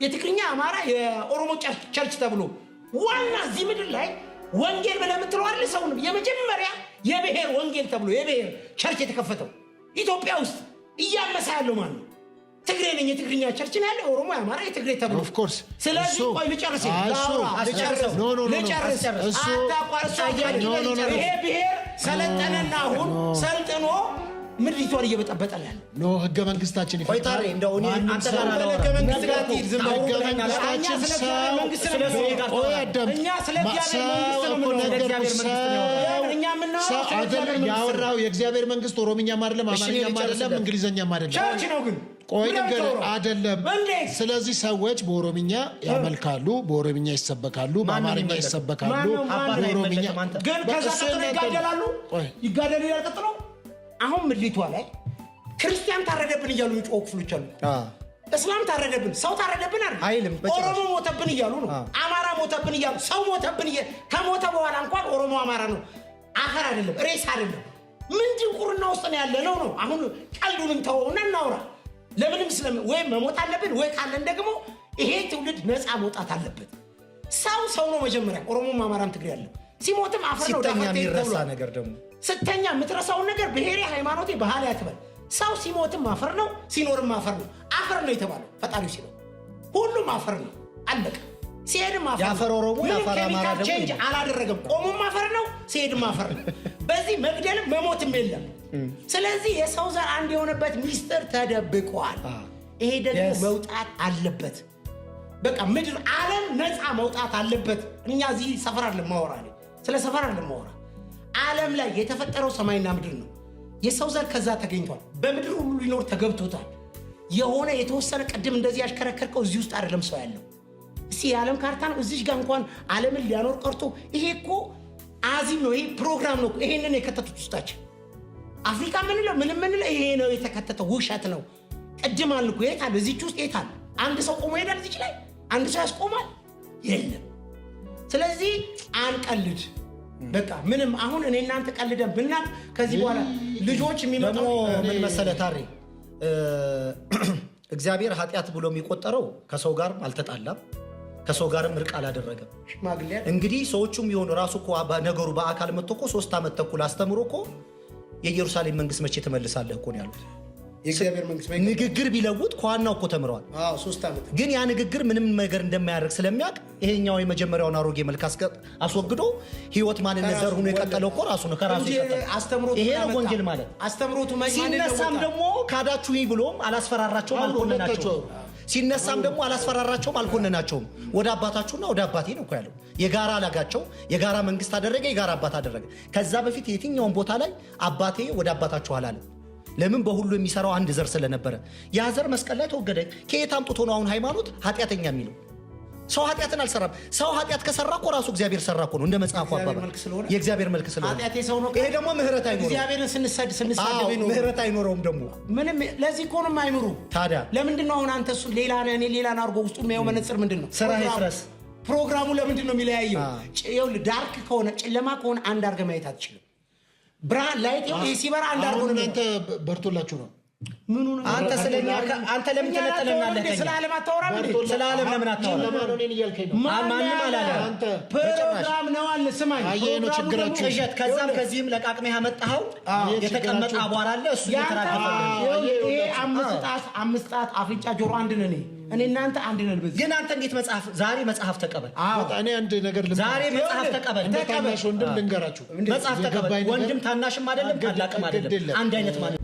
የትግርኛ፣ አማራ፣ የኦሮሞ church ተብሎ ዋና እዚህ ምድር ላይ ወንጌል ብለህ የምትለው አይደል? ሰው የመጀመሪያ የብሔር ወንጌል ተብሎ የብሔር church የተከፈተው ኢትዮጵያ ውስጥ እያመሳ ያለው ማን ነው? ትግሬ ነኝ፣ የትግርኛ church ነው ያለው፣ ኦሮሞ፣ የአማራ፣ የትግሬ ተብሎ። Of course. ስለዚህ ቆይ ልጨርስ፣ ልጨርስ፣ ልጨርስ። አታቋርጥ። ይሄ ብሔር ሰለጠነና አሁን ሰልጥኖ ምድሪቷን እየበጠበጠ ነው ያለው። No፣ ህገ መንግስታችን ቆይ ታሬ፣ እንደው እኔ አንተ ጋር አላወራም። ህገ መንግስት ጋር ትሂድ፣ ዝም በል። ህገ መንግስታችን እኛ ስለ እግዚአብሔር መንግስት ነው ሰው የምናወራው። ቆይ አዳምጥ። እኛ ስለ እግዚአብሔር መንግስት ነው ሰው እኮ የምናወራው። ነገርኩህ። ሰው እኛ የምናወራው ሰው ስለ አይደለም እግዚአብሔር መንግስት ነው። ያወራው። የእግዚአብሔር መንግስት ኦሮምኛም አይደለም፣ እሺ፣ እኔ አማርኛም አይደለም፣ ልጨርስለት። እንግሊዘኛም አይደለም። Church ነው ግን። ቆይ ምንድን ነው ንገር የምታወራው? አይደለም። እንዴት? ስለዚህ ሰዎች በኦሮምኛ ያመልካሉ፣ በኦሮምኛ ይሰበካሉ፣ በአማርኛ የሚመለከው? ይሰበካሉ፣ ማነው? አባት በኦሮምኛ አይመለክም አንተ። ግን ከዛ እሱ ቀጥሎ የእናንተ ነው። ይጋደላሉ። ቆይ። ይጋደሉ ይላል ቀጥሎ። አሁን ምድሪቷ ላይ ክርስቲያን ታረደብን እያሉ የሚጮሁ ክፍሎች አሉ። እስላም ታረደብን፣ ሰው ታረደብን አይደል? አይልም በጭራሽ። ኦሮሞ ሞተብን እያሉ ነው። አማራ ሞተብን እያሉ፣ ሰው ሞተብን ከሞተ በኋላ እንኳን ኦሮሞ አማራ ነው፣ አፈር አይደለም፣ ሬሳ አይደለም። ምን ድንቁርና ውስጥ ነው ያለ ነው ነው። አሁን ቀልዱን ተወውና እናውራ። ለምንም ስለ ወይም መሞት አለብን ወይ ካለን ደግሞ ይሄ ትውልድ ነፃ መውጣት አለበት። ሰው ሰው ነው መጀመሪያ። ኦሮሞም አማራም ትግሬ ያለው ሲሞትም አፈር ነው። ሲተኛ ዳፈር የሚረሳ ተብሏል። ነገር ደግሞ ስተኛ የምትረሳውን ነገር ብሔሬ፣ ሃይማኖቴ፣ ባህል አትበል። ሰው ሲሞትም አፈር ነው፣ ሲኖርም አፈር ነው። አፈር ነው የተባለው ፈጣሪው ሲለው ሁሉም አፈር ነው። አለቀ። ሲሄድም አፈር ነው። የአፈር ኦሮሞ፣ ምንም የአፈር አማራ ኬሚካል ደግሞ change የለም። አላደረገም። ቆሞም አፈር ነው፣ ሲሄድም አፈር ነው። በዚህ መግደልም መሞትም የለም። ስለዚህ የሰው ዘር አንድ የሆነበት ሚስጥር ተደብቋል። ይሄ ደግሞ መውጣት አለበት። በቃ ምድር ዓለም ነፃ መውጣት አለበት። እኛ እዚህ ሰፈር አይደለም ማወራ፣ እኔ ስለ ሰፈር አይደለም ማወራ። ዓለም ላይ የተፈጠረው ሰማይና ምድር ነው። የሰው ዘር ከዛ ተገኝቷል። በምድር ሁሉ ሊኖር ተገብቶታል። የሆነ የተወሰነ ቅድም እንደዚህ ያሽከረከርከው እዚህ ውስጥ አይደለም ሰው ያለው። እስኪ የዓለም ካርታ ነው። እዚህ ጋር እንኳን ዓለምን ሊያኖር ቀርቶ ይሄ እኮ አዚም ነው። ይሄ ፕሮግራም ነው። ይሄንን የከተቱት ውስጣችን አፍሪካ ምንለው ምንም ምንለው ይሄ ነው የተከተተው፣ ውሸት ነው። ቅድም አልኩ፣ የት አለ? እዚች ውስጥ የት አለ? አንድ ሰው ቆሞ ይሄዳል። እዚች ላይ አንድ ሰው ያስቆማል? የለም። ስለዚህ አንቀልድ። በቃ ምንም አሁን እኔ እናንተ ቀልደን ብናል ከዚህ በኋላ ልጆች የሚመጣው ደግሞ ምን መሰለህ ታሬ፣ እግዚአብሔር ኃጢአት ብሎ የሚቆጠረው ከሰው ጋርም አልተጣላም፣ ከሰው ጋርም እርቅ አላደረገም። ሽማግሌ አይደል? እንግዲህ ሰዎቹም የሆኑ ራሱ እኮ ነገሩ በአካል መጥቶ እኮ 3 ዓመት ተኩል አስተምሮ እኮ የኢየሩሳሌም መንግስት መቼ ትመልሳለህ እኮ ነው ያሉት። የእግዚአብሔር መንግስት ንግግር ቢለውጥ ከዋናው እኮ ተምረዋል። አዎ፣ 3 ዓመት። ግን ያ ንግግር ምንም ነገር እንደማያደርግ ስለሚያውቅ ይሄኛው የመጀመሪያውን አሮጌ መልክ አስወግዶ ህይወት ማንነት ዘር ሆኖ የቀጠለው እኮ ራሱ ነው፣ ከራሱ እንጂ የቀጠለው። አስተምሮቱ ይሄ ነው ያመጣ። ወንጌል ማለት። አስተምሮቱ ማንን ሲነሳም ለወጣ? ደግሞ ካዳችሁኝ ብሎም አላስፈራራቸውም፣ አሁን አልኮነናቸውም። ሁለታቸው ሲነሳም ደግሞ አላስፈራራቸውም፣ አልኮነናቸውም። ወደ አባታችሁና ወደ አባቴ ነው እኮ ያለው። የጋራ አላጋቸው፣ የጋራ መንግስት አደረገ፣ የጋራ አባት አደረገ። ከዛ በፊት የትኛውን ቦታ ላይ አባቴ ወደ አባታችሁ አላለም። ለምን? በሁሉ የሚሰራው አንድ ዘር ስለነበረ ያ ዘር መስቀል ላይ ተወገደ። ከየት አምጥቶ ነው አሁን ሃይማኖት ኃጢአተኛ የሚለው? ሰው ኃጢአትን አልሰራም። ሰው ኃጢአት ከሰራ እኮ ራሱ እግዚአብሔር ሰራ እኮ ነው፣ እንደ መጽሐፉ እግዚአብሔር አባባል መልክ ስለሆነ። የእግዚአብሔር መልክ ስለሆነ ኃጢአት የሰው ነው። ይሄ ደግሞ ምህረት አይኖረውም። እግዚአብሔርን ስንሳደብ አዎ፣ ይኖሩ ምህረት አይኖረውም ደግሞ። ምንም ለዚህ እኮ ነው የማይምሩ። ታዲያ ለምንድን ነው አሁን አንተ እሱ ሌላ ነህ እኔ ሌላ ነህ አድርጎ ውስጡ የሚያየው መነጽር ምንድን ነው? ስራህ ይፍረስ። ፕሮግራሙ ለምንድን ነው የሚለያየው? ይኸውልህ dark ከሆነ፣ ጨለማ ከሆነ አንድ አድርገህ ማየት አትችልም። ብርሃን light ይኸው ይሄ ሲበራ አንድ አድርጎ አሁን ነው። እናንተ በርቶላችሁ ነው። ምኑ ነው? አንተ ስለኛ አንተ ለምን እኛ ትነጥለናለህ? እንዴ? ስለ ከኛ? ዓለም አታወራም እንዴ? ስለ ዓለም ለምን አታወራም? ጨለማ ነው እኔን እያልከኝ ነው። ማንም አላለም። አንተ ፕሮግራም ነው አለ። ስማኝ፣ አየህ ነው ፕሮግራሙ ችግራችሁ። ደግሞ ቅዠት ከዛም ከዚህም ለቃቅሜ ያመጣኸው የተቀመጠ ችግራችሁ። አቧራ አለ። እሱ ያንተ እየተራገፈ ይኸውልህ፣ ይሄ አምስት ጣት፣ አፍንጫ፣ ጆሮ አንድ ነን። እኔ እናንተ አንድ ነን። በዚህ ግን አንተ እንዴት መጽሐፍ ዛሬ መጽሐፍ ተቀበል። አዎ። እኔ አንድ ነገር ልምከር። ዛሬ መጽሐፍ ተቀበል። እንደ ታናሽ ወንድም ልንገራችሁ። መጽሐፍ ተቀበል። የገባኝ ነገር ወንድም ታናሽም አይደለም ታላቅም ግድ አይደለም። የለም። አንድ አይነት ማለት